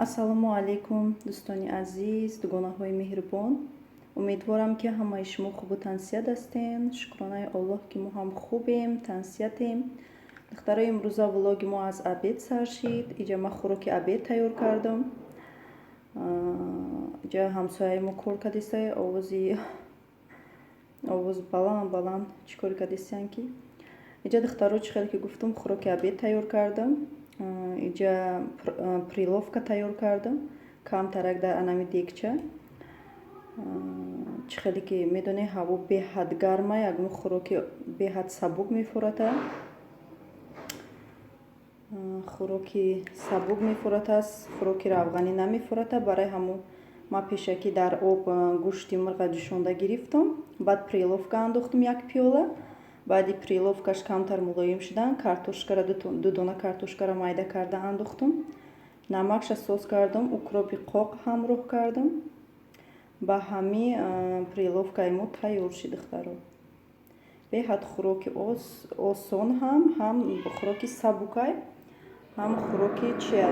Ассалому алайкум, дӯстони азиз, дугонаҳои меҳрубон. Умедворам, ки ҳамаи шумо хубу тансиҳат ҳастен. Шукронаи Оллоҳ, ки мо ҳам хубем, тансиҳатем. Духтарои, имрӯза влоги мо аз обед сар шид. Иҷа ман хӯроки обед тайёр кардам. Иҷа ҳамсояи мо кор кардиста, овози овоз баланд баланд чӣ кор кардистиян ки. Иҷа, духтаро, чӣ хеле ки гуфтум, хӯроки обед тайёр кардам. Иҷа перловка тайёр кардам, камтарак дар анами дегча. Чӣ хеле ки медонед, ҳаво беҳад гарма, ягон хӯроки беҳад сабук мефурата, хӯроки сабук мефуратааст, хӯроки равғанӣ намефурата. Барои ҳамун ман пешакӣ дар об гӯшти мурға ҷӯшонда гирифтам, баъд перловка андохтум як пиёла. Баъди перловкаш камтар мулоим шудан, картошкара, ду дона картошкара майда карда андохтум, намакша соз кардам, укропи қоқ ҳамроҳ кардам. Ба ҳами перловкаи мо тайёр шид, духтаро. Беҳад хӯроки осон, ҳам хӯроки сабукай, ҳам хӯроки чия,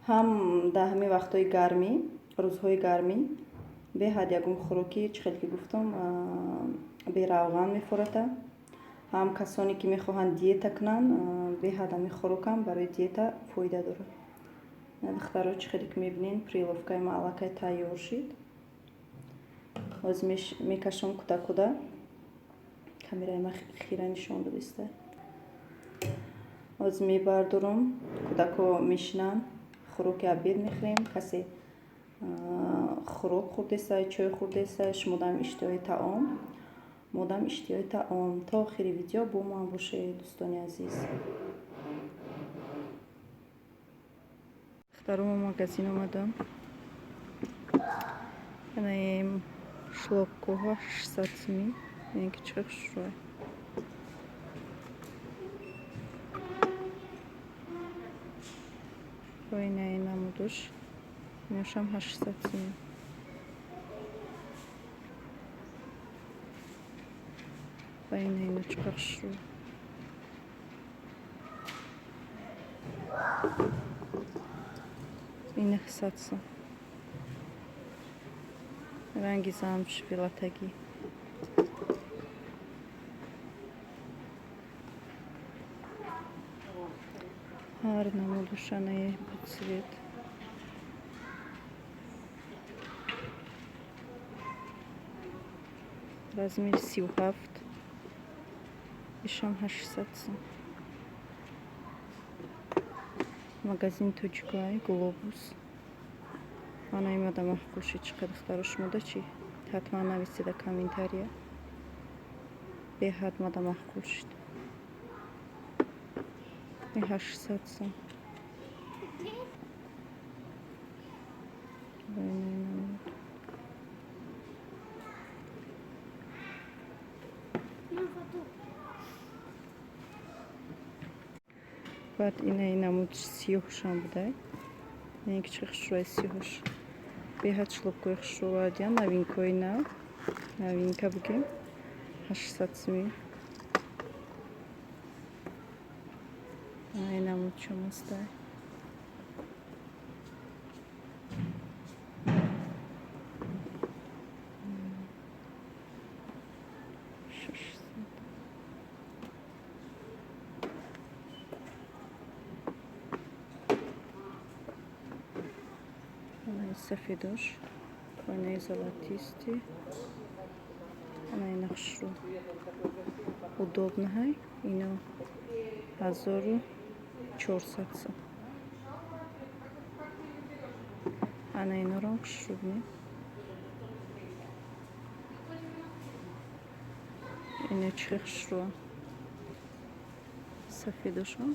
ҳам дар ҳамин вақтҳои гармӣ, рӯзҳои гармӣ беҳад ягон хӯроки, чӣ хеле ки гуфтам, беравған мефурата. Ҳам касоне ки мехоҳанд диета кунанд, беҳад ҳамин хӯрокам барои диета фоида дорад. Духтаро, чӣ хеле ки мебинед, перловкаи ма аллакай тайёр шид. Ҳозир мекашам куда куда. Камераи ма хира нишон додиста. Ҳозир мебардорам, кӯдако мешинанд, хӯроки обед мехӯрем. Касе хӯрок хӯрдеса, чой хӯрдеса, шумодам иштиҳои таом, модам иштиҳои таом. То охири видео бо ман бошед, дӯстони азиз. Духтаро, мо магазин омадам. Анаем шлёпкоҳо 800 сумӣ. Ин ки чӣ хушрӯй. Инаи намудуш, иношам 800 сумӣ. Ва ина ино чӣ хушрӯй. И 900 сум. Ранги замш, белатагӣ. Ҳар намудушанаи под цвет. Размер 37. Ишам 800 сум. Магазин Тоҷикай, Глобус. Ман аймада маъқул шид чӣ қадр. Духтаро, шумода чӣ? Ҳатман нависеда комментария. Беҳад мада маъқул шид. И 800 сум. Ва инаи намуд. Баъд инаи намуд сиёҳшам будай. Ин ки чӣ хушрӯй сиёҳш. Беҳад шлёпкои хушрӯ овардиян, новинкаҳои нав. Новинка бигем. 800 сумӣ. Ин намудшам ҳастай. 600. Анаи сафедош, анаи золотистый. Анаи нақшрӯ. Удобно ҳай. Ино 1400 сум. Ана инорам хушрӯ бинед. Ино чӣ хушрӯ. Сафедошон.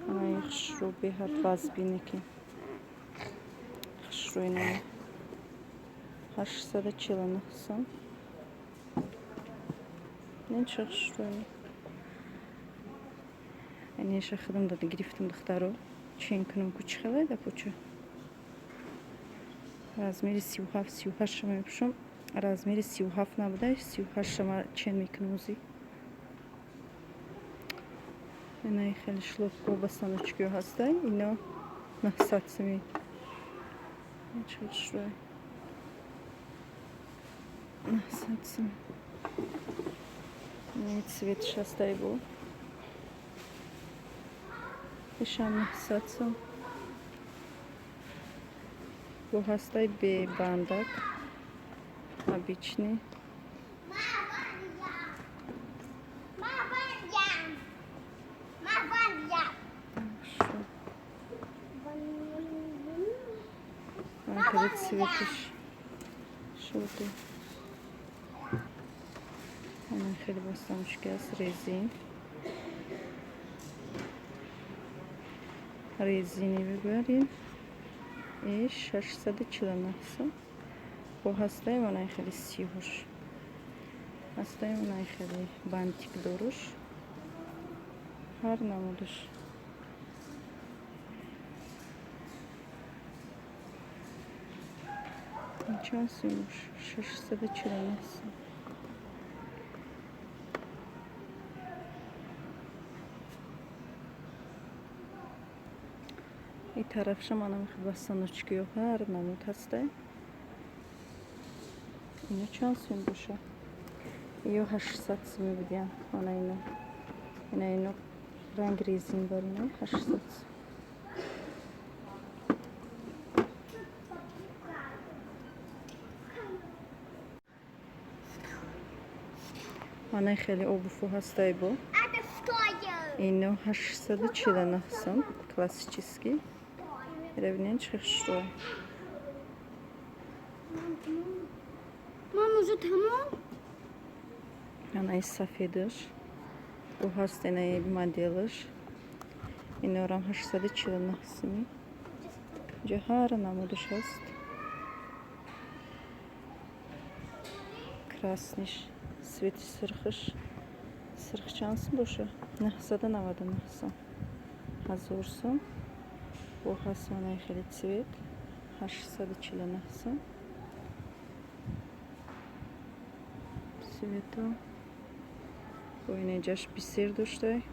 Анаи хушрӯ беҳад вазбине ки. Хушрӯ инаме. 849 сум. Ин чӣ хушрӯ. Иниша худам дада гирифтам, духтаро. Чен кунам ку чӣ хеле да пуча. Размери 37, 38 мепӯшам. Размери 37 набуда, 38 ма чен мекунам ӯзи. Инаи хеле шлёпко босоножкиҳо ҳастай. Ино 900 сами. Чӣ хушрӯй. 900 сум. Ин цветш ҳастай бо. Ишам 900 сум. Бо ҳастай бебандак. Обычный. Хеле цветш шуди. Ана хеле босоножки аст, резин. Резини бибарем. И 649 сум. Бо ҳастай ванай хеле сиҳуш. Ҳастай ванай хеле бантик доруш. Ҳар намудаш. Чанд сум? 649 сум. И тарафшам анам босоножкиҳо ҳар намуд ҳастай. Ино чанд сум боша? Ё 800 сум будиян. Ана ино. Ина ино ранг резин бар ино 800 сум. Ана хеле обувҳо ҳастай бо. Ино 849 сум. Классический. Ира бинен чӣ хушрӯй. Мам, уже тамом? Ана и сафедаш. Бо ҳаст инаи моделаш. Инорам 849 суми. Инҷо ҳар намудаш ҳаст. Красныйш, цвети сирхаш. Сирх чанд сум боша? 999 сум. 1000 сум. Бо ҳаст манаи хеле цвет. 849 сум. Цвето. Бо инаҷаш бисер доштай.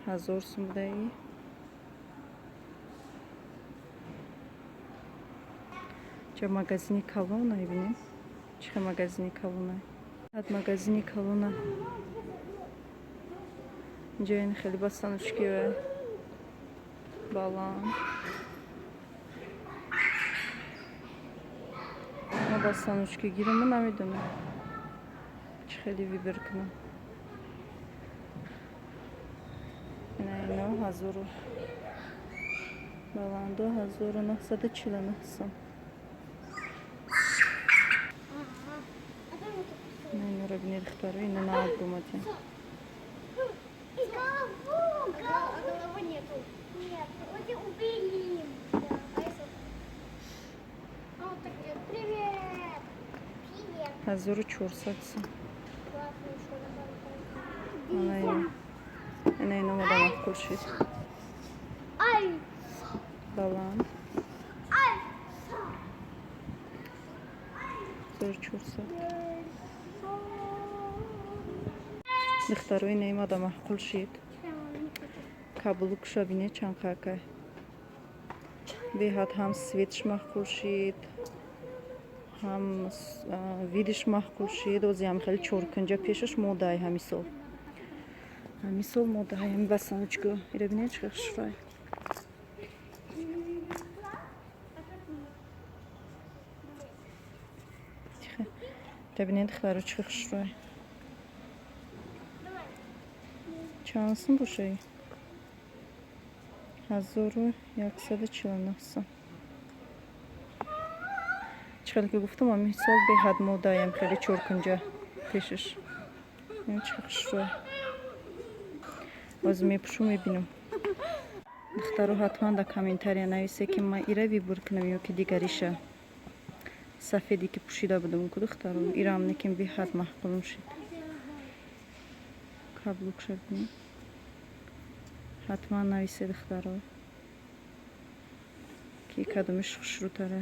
1000 сум будаи. Ча магазини калона бинем. Чӣ хел магазини калона? Ҳад магазини калона. Инҷо ин хеле босоножкиҳо баланд. Ма босоножки гирам, ма намедонам чӣ хеле выбор кунам. Ина ино 1000 баландо 1949 сум. Ина инора бинед духтаро, ино нав омадиян. Головы нету. Нет, вроде убили. А вот так идет. Привет. Привет. 1400 сум. Ана ино мада маъқул шид. Баланд. 1400. Духтаро ина имада маъқул шид. Каблукша бине чанд қакай. Беҳад ҳам светш маъқул шид, ҳам видиш маъқул шид. Ози ҳам хеле чоркунҷа пешаш модаи ҳамин сол. Ҳамин сол модаи ҳамин босоножка. Ира бине чӣ хушрӯй. Ира бинед духтаро чӣ хушрӯй. Чанд сум бошаи? 1149 сум. Чӣ хеле ки гуфтам, ҳамин сол беҳад модаям хеле чоркунҷа пешаш. Ин чӣ хушрӯй. Боз мепӯшум мебинам. Духтаро ҳатман дар комментария нависе ки ман ира выбор кунам ё ки дигариша. Сафеде ки пӯшида будам ку духтаро, ирам неким беҳад маъқулум шид. Каблукша бинем. Ҳатман нависе духтаро. Ки кадомиш хушрӯтара.